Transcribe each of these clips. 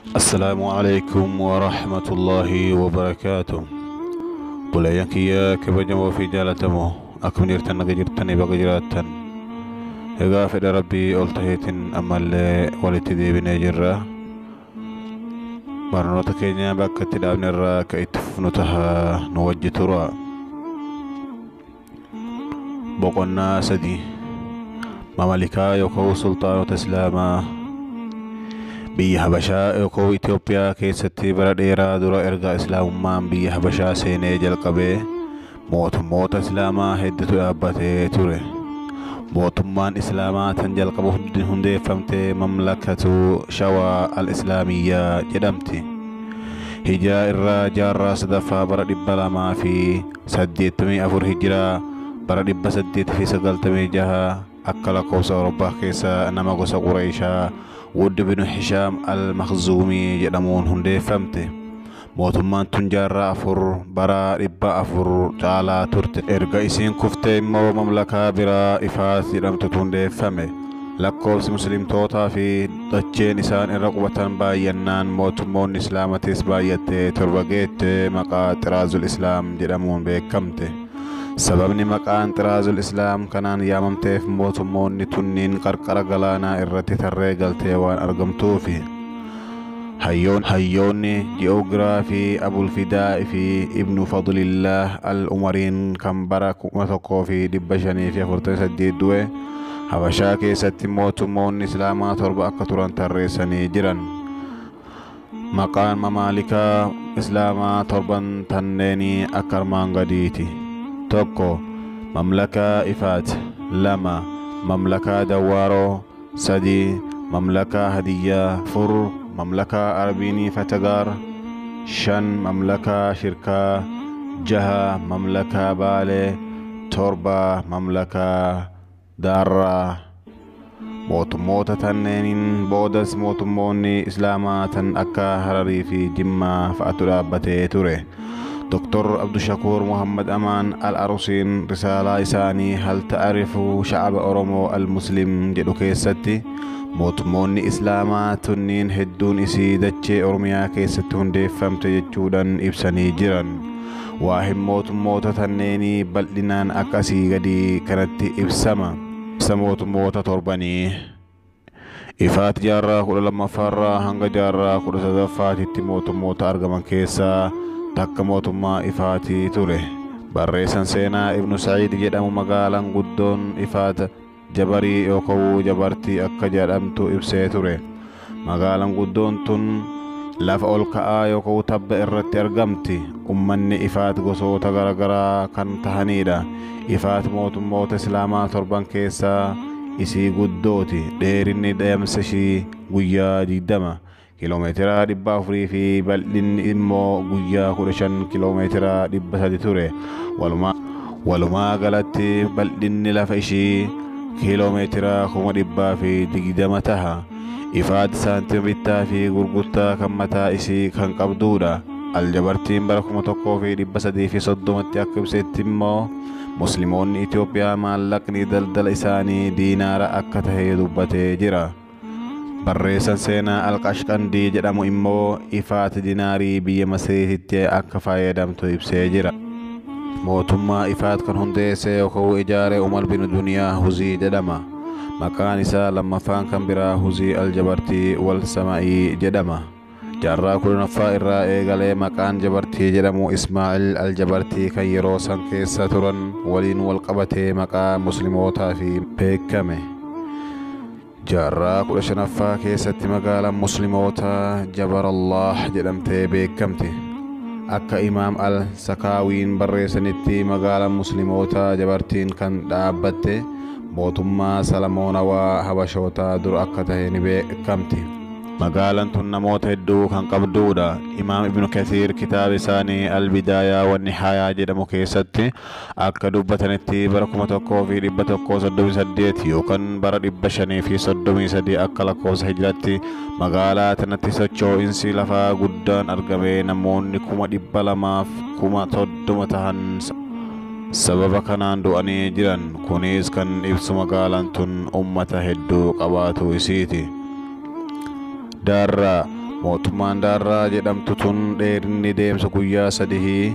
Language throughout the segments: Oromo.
السلام عليكم ورحمة الله وبركاته. Buleeyyan kiyya kabajamoo fi jaalatamoo, akkam jirtan? Naga jirtanii? Baga jiraattan. Egaa fedha Rabbii ol taheetiin ammallee walitti deebinee jirra. Barnoota keenya bakka itti dhaabne irraa akka itti fufnu taha, nu wajji tura. Boqonnaa 3: Mamalikaa yookaan sulxaanota Islaamaa. Biyya Habashaa yookaan Itoophiyaa keessatti bara dheeraa dura erga Islaamummaan biyya Habashaa seenee jalqabee mootummoota Islaamaa hedduutu dhaabbatee ture. Mootummaan Islaamaa tan jalqaba hundeeffamte Mamlakatu Shawaa al-Islaamiyyaa jedhamti. Hijiraa irraa jaarraa sadaffaa bara 284 hijiraa, bara 896 akka lakkoofsa Awurooppaa keessa, nama gosa Qureeshaa Wudd bin Hishaam al-Makhzuumii jedhamuun hundeeffamte. Mootummaan tun jaarraa 4, bara 400 caalaa turte. Erga isiin kuftee immoo mamlakaa biraa Ifaat jedhamtutu hundeeffame. Lakkoofsi Muslimtootaa fi dacheen isaan irra qubatan baay'annaan mootummoonni Islaamatis baay'attee 7 geette, maqaa Xiraazul Islaam jedhamuun beekamte. Sababni maqaan Xiraazul Islaam kanaan yaamamteef mootummoonni tunniin qarqara galaanaa irratti tarree galtee waan argamtuufi. Hayyoonni ji'oogiraafii Abulfidaa fi Ibnu Fadlillaah al-Umariin kan bara 1548 du'e Habashaa keessatti mootummoonni Islaamaa 7 akka turan tarreessanii jiran. Maqaan mamaalikaa Islaamaa torban tanneenii akka armaan gadiiti. 1, Mamlakaa Ifaat. 2, Mamlakaa Dawwaaroo. 3, Mamlakaa Hadiyyaa. 4, Mamlakaa Arbiinii Fatagaar. 5, Mamlakaa Shirkaa. 6, Mamlakaa Baalee. 7, Mamlakaa Daarraa. Mootummoota tanneeniin boodas mootummoonni Islaamaa tan akka Hararii fi Jimmaa fa'atu dhaabbatee ture. Dr. Abdushakuur Muhammad Amaan Al-Arusiin risaalaa isaanii "Hal Ta'arifu Shacaba Oromoo Al-Muslim" jedhu keessatti mootummoonni Islaamaa tunniin hedduun isii dachee Oromiyaa keessatti hundeeffamte jechuudhaan ibsanii jiran. Waa'een mootummoota tanneenii bal'inaan akka asii gadii kanatti ibsama. Ibsa mootummoota torbanii. Ifaat jaarraa 12ffaarraa hanga jaarraa 13ffaatitti mootummoota argaman keessaa takka mootummaa Ifaatii ture. Barreessan seenaa Ibnu Sa'iid jedhamu magaalaan guddoon Ifaat Jabarii yookaan Jabartii akka jedhamtu ibsee ture. Magaalaan guddoon tun lafa ol ka'aa yookaan tabba irratti argamti. Ummanni Ifaat gosoota garaagaraa kan tahanidha. Ifaat mootummoota Islaamaa torban keessaa isii guddooti. Dheerinni deemsa ishii guyyaa 20 kiiloomeetira 400 fi bal'inni immoo guyyaa 15 kiiloomeetira 300 ture. Walumaa galatti bal'inni lafa ishii kiiloomeetira 120,000 taha. Ifaat saantima bittaa fi gurgurtaa kan mataa isii kan qabdudha. Aljabartiin bara 1330tti akka ibsetti immoo Musliimoonni Itoophiyaa maallaqni daldala isaanii diinaara akka tahe dubbatee jira. Barreessan seenaa Alqashqandii jedhamu immoo Ifaat dinaarii biyya Masriititti akka fayyadamtu ibsee jira. Mootummaa Ifaat kan hundeesse yookaan ijaare Umar bin Duniyaa Huzii jedhama. Maqaan isaa lammaffaan kan biraa Huzii Aljabartii wal Sama'ii jedhama. Jaarraa 10ffaa irraa eegalee maqaan Jabartii jedhamu Ismaa'il Aljabartii kan yeroo san keessa turan waliin wal qabatee maqaa Muslimootaa fi beekame. Jaarraa 15ffaa keessatti magaalaan Muslimootaa Jabarallah jedhamtee beekamti. Akka Imaam Al-Sakaawiin barreessanitti magaalaan Muslimootaa Jabartiin kan dhaabbatte mootummaa Salamoonawaa Habashootaa dura akka tahe ni beekamti. Magaalaan tun namoota hedduu kan qabdudha. Imaam Ibnu Kathiir kitaaba isaanii Albidaayaa wa Nihaayaa jedhamu keessatti akka dubbatanitti bara 1138 yookaan bara 533 akka lakkoofsa hijiraatti magaalaa tanatti socho'insi lafaa guddaan argamee namoonni 230,000 tahan sababa kanaan du'anii jiran. Kunis kan ibsu magaalaan tun ummata hedduu qabaatu isiiti. Daarraa. Mootummaan Daarraa jedhamtu tun dheerinni deemsa guyyaa 3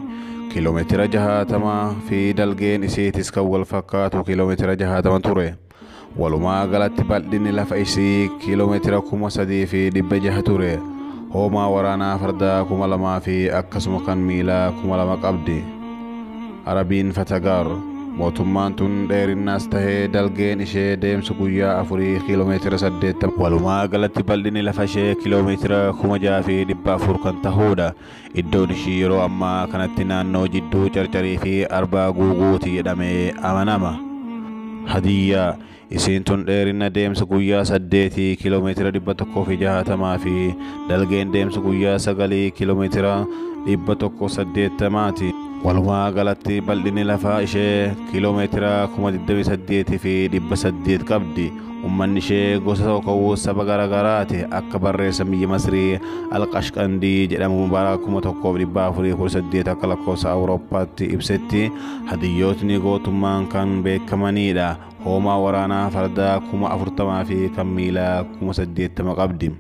kiiloomeetira 60 fi dalgeen isiitis kan wal fakkaatu kiiloomeetira 60 ture. Walumaa galatti bal'inni lafa isii kiiloomeetira 3600 ture. Hoomaa waraanaa fardaa 2000 fi akkasuma kan miilaa 2000 qabdi. Arabiin Fatagaar mootummaan tun dheerinnaas tahee dalgeen ishee deemsa guyyaa 4 kiiloomeetira 80. Walumaa galatti bal'inni lafa ishee kiiloomeetira 6400 kan tahudha. Iddoon ishii yeroo ammaa kanatti naannoo jidduu Carcarii fi Arbaa Guuguuti jedhamee amanama. Hadiyyaa isiin tun dheerina deemsa guyyaa 8 kiiloomeetira 160 fi dalgeen deemsa guyyaa 9 kiiloomeetira 180ti. Walumaa galatti bal'inni lafaa ishee kiiloomeetira 28,800 qabdi. Uummanni ishee gosa tokko saba garaagaraati. Akka barreessa biyya Masrii Alqashqandii jedhamu bara 1418 akka lakkoofsa Awurooppaatti ibsetti hadiyyootni gootummaan kan beekamanidha. Hoomaa waraanaa fardaa 40,000 fi kan miilaa 80,000 qabdi.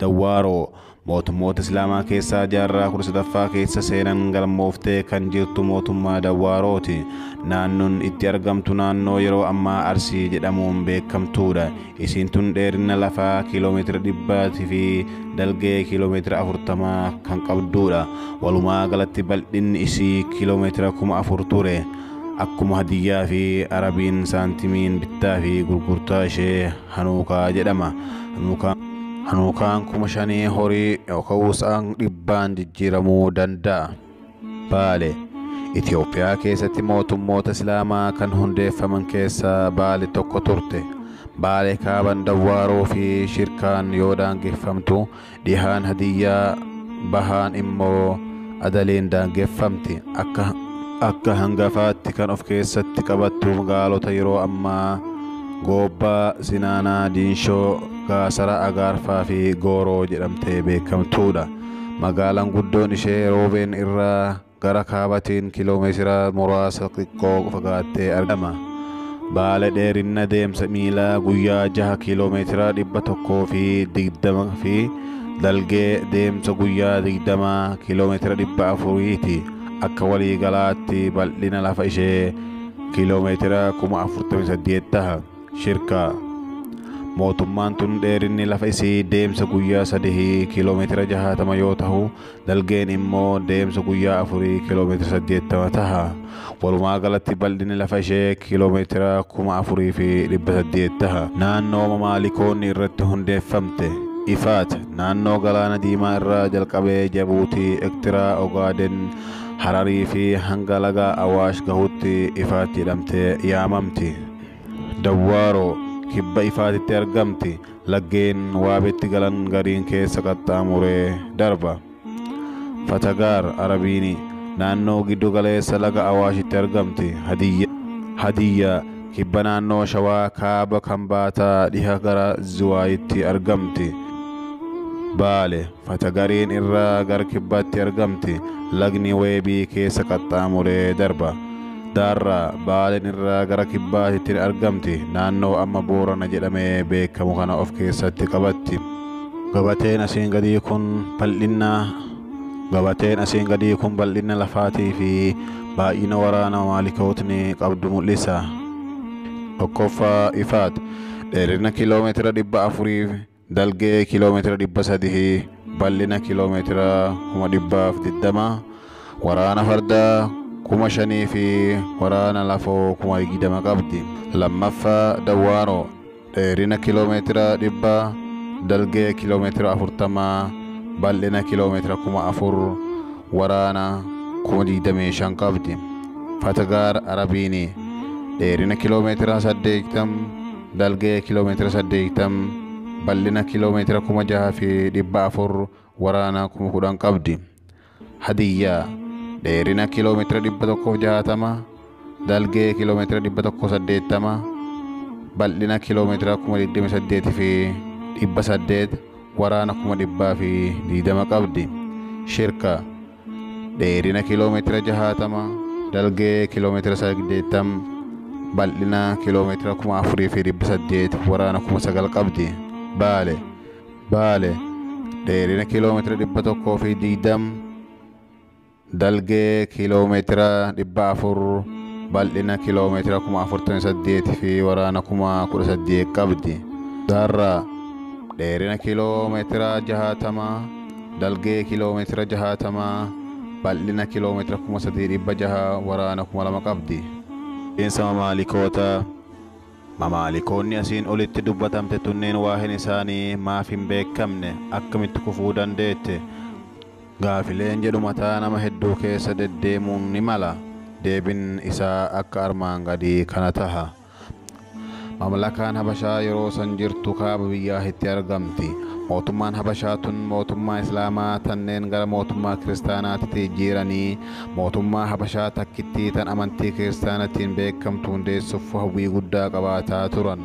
Dawwaaroo mootummoota Islaamaa keessaa jaarraa 13ffaa keessa seenan galmooftee kan jirtu mootummaa Dawwaarooti. Naannoon itti argamtu naannoo yeroo ammaa Arsii jedhamuun beekamtuudha. Isiin tun dheerina lafaa kiiloomeetira 100 fi dalgee kiiloomeetira 40 kan qabduudha. Walumaa galatti bal'inni isii kiiloomeetira 4000 ture. Akkuma Hadiyyaa fi Arabiin saantimiin bittaa fi gurgurtaa ishee Hanuukaa jedhama. Hanuukaan 5000 horii yookaan 100 jijjiiramuu danda'a. Baale Itoophiyaa keessatti mootummoota Islaamaa kan hundeeffaman keessaa Baale tokko turte. Baale kaaban Dawwaaroo fi Shirkaan yoo daangeffamtu, dhihaan Hadiyyaa, bahaan immoo Adaleen daangeffamti. Akka hangafaatti kan of keessatti qabattu magaalota yeroo ammaa Goobbaa, Sinaanaa, Diinshoo, Gaasara, Agaarfaa fi Gooroo jedhamtee beekamtuudha. Magaalaan guddoon ishee Roobeen irraa gara kaabatiin kiiloomeetira muraasa xiqqoo fagaattee argama. Baale dheerina deemsa miilaa guyyaa 6 kiiloomeetira 120 fi dalgee deemsa guyyaa 20 kiiloomeetira 400ti. Akka waliigalaatti bal'ina lafa ishee kiiloomeetira 48,000 taha. Shirkaa mootummaan tun dheerinni lafa isii deemsa guyyaa 3 kiiloomeetira 60 yoo tahu, dalgeen immoo deemsa guyyaa 4 kiiloomeetira 80 taha. Walumaa galatti bal'inni lafa ishee kiiloomeetira 4800 taha. Naannoo mamaalikoonni irratti hundeeffamte Ifaat naannoo Galaana Diimaa irraa jalqabee Jabuutii, Ektiraa, Ogaaden, Hararii fi hanga laga Awaash gahutti Ifaat jedhamtee yaamamti. Dawwaaroo kibba Ifaatitti argamti. Laggeen Waabetti galan gariin keessa qaxxaamuree darba. Fatagaar Arabiini naannoo giddu galeessa laga Awaashitti argamti. Hadiyyaa kibba naannoo Shawaa kaaba Kambaataa dhiha gara Ziwaayitti argamti. Baale Fatagariin irraa gara kibbaatti argamti. Lagni Weebii keessa qaxxaamuree darba. Daarraa Baaleen irraa gara kibbaatti argamti. Naannoo amma Boorana jedhamee beekamu kana of keessatti qabatti. Gabateen asiin gadii kun bal'ina Gabateen asiin gadii kun bal'ina lafaatii fi baay'ina waraana maalikootni qabdu mul'isa. Tokkoffaa Ifaat dheerina kiiloomeetira 400, dalgee kiiloomeetira 300, bal'ina kiiloomeetira 120,000, waraana fardaa 5000 fi waraana lafoo 20,000 qabdi. Lammaffaa Dawwaaroo dheerina kiiloomeetira 100, dalgee kiiloomeetira 40, bal'ina kiiloomeetira 4000, waraana 25,000 qabdi. Fatagaar Arabiini dheerina kiiloomeetira 80, dalgee kiiloomeetira 80, bal'ina kiiloomeetira 6400, waraana 10,000 qabdi. Hadiyyaa dheerina kiiloomeetira 160, dalgee kiiloomeetira 180, bal'ina kiiloomeetira 28,800, waraana 120,000 qabdi. Shirka dheerina kiiloomeetira 60, dalgee kiiloomeetira 80, bal'ina kiiloomeetira 4800, waraana 9,000 qabdi. Baale Dheerina kiiloomeetira 120, dalgee kiiloomeetira 400, bal'ina kiiloomeetira 48,000 fi waraana 18,000 qabdi. Daarraa dheerina kiiloomeetira 60, dalgee kiiloomeetira 60, bal'ina kiiloomeetira 3,600, waraana 2,000 qabdi. Seensa mamaalikoota. Mamaalikoonni asiin olitti dubbatamte tunneen waa'een isaanii maaf hin beekamne, akkamitti kufuu dandeette? Gaafileen jedhu mataa nama hedduu keessa deddeemuun ni mala. Deebiin isaa akka armaan gadii kana taha. Mamlakaan Habashaa yeroo san jirtu kaaba biyyaa itti argamti. Mootummaan Habashaa tun mootummaa Islaamaa tanneen gara mootummaa Kiristaanaatti jijjiiranii mootummaa Habashaa takkittii tan amantii Kiristaanaatiin beekamtu hundeessuuf hawwii guddaa qabaataa turan.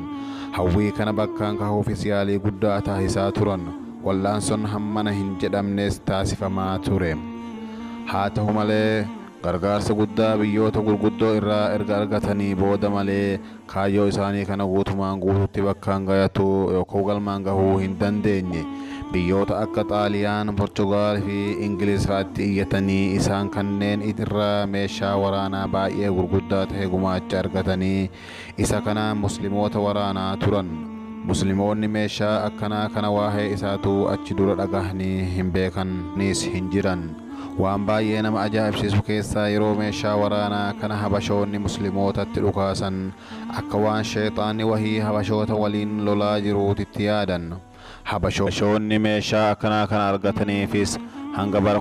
Hawwii kana bakkaan gahuufis yaalii guddaa taasisaa turan. Wal'aansoon hammana hin jedhamnes taasifamaa ture. Haa ta'u malee gargaarsa guddaa biyyoota gurguddoo irraa erga argatanii booda malee kaayyoo isaanii kana guutumaan guututti bakkaan gayatu yookaan galmaan gahuu hin dandeenye. Biyyoota akka Xaaliyaan, Portugaal fi Ingiliz fa'aatti iyyatanii isaan kanneen irraa meeshaa waraanaa baay'ee gurguddaa ta'e gumaacha argatanii isa kanaan musliimoota waraanaa turan. Musliimoonni meeshaa akkanaa kana waa'ee isaatu achi dura dhagahanii hin beekanis hin jiran. Waan baay'ee nama ajaa'ibsiisu keessaa yeroo meeshaa waraanaa kana Habashoonni musliimootatti dhukaasan akka waan sheexaanni wahii Habashoota waliin lolaa jiruutitti yaadan. Habashoonni meeshaa akkanaa kana argataniifis hanga bara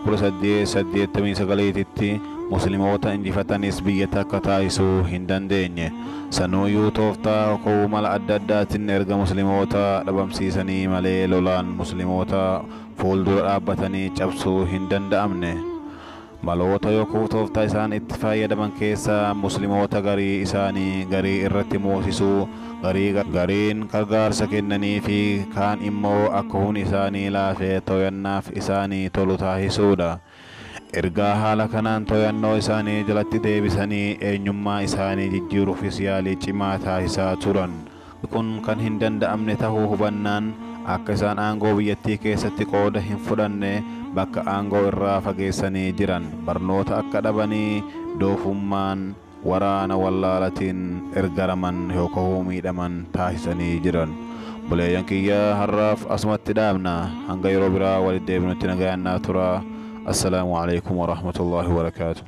1889tti musliimoota injifatanis biyya takka taasisuu hin dandeenye. Sanuuyyuu tooftaa ka'uu mala adda addaatiin erga musliimoota dhabamsiisanii malee lolaan musliimoota fuuldura dhaabbatanii cabsuu hin danda'amne. Maloota yookaan tooftaa isaan itti fayyadaman keessaa musliimoota garii isaanii garii irratti moosisuu, gariin gargaarsa kennanii fi kaan immoo akka humni isaanii laafee to'annaaf isaanii tolu taasisuudha. Ergaa haala kanaan to'annoo isaanii jalatti deebisanii eenyummaa isaanii jijjiiruufis yaalii cimaa taasisaa turan. Kun kan hin danda'amne ta'uu hubannaan akka isaan aangoo biyyattii keessatti qooda hin fudhanne bakka aangoo irraa fageessanii jiran barnoota akka dhabanii doofummaan waraana wallaalatiin ergaraman yookaan miidhaman taasisanii jiran. Buleeyyan kiyyaa har'aaf asumatti dhaabna. Hanga yeroo biraa walitti deebinutti nagayaan naa tura. Assalaamu alaikum warahmatullaahi wabarakaatu.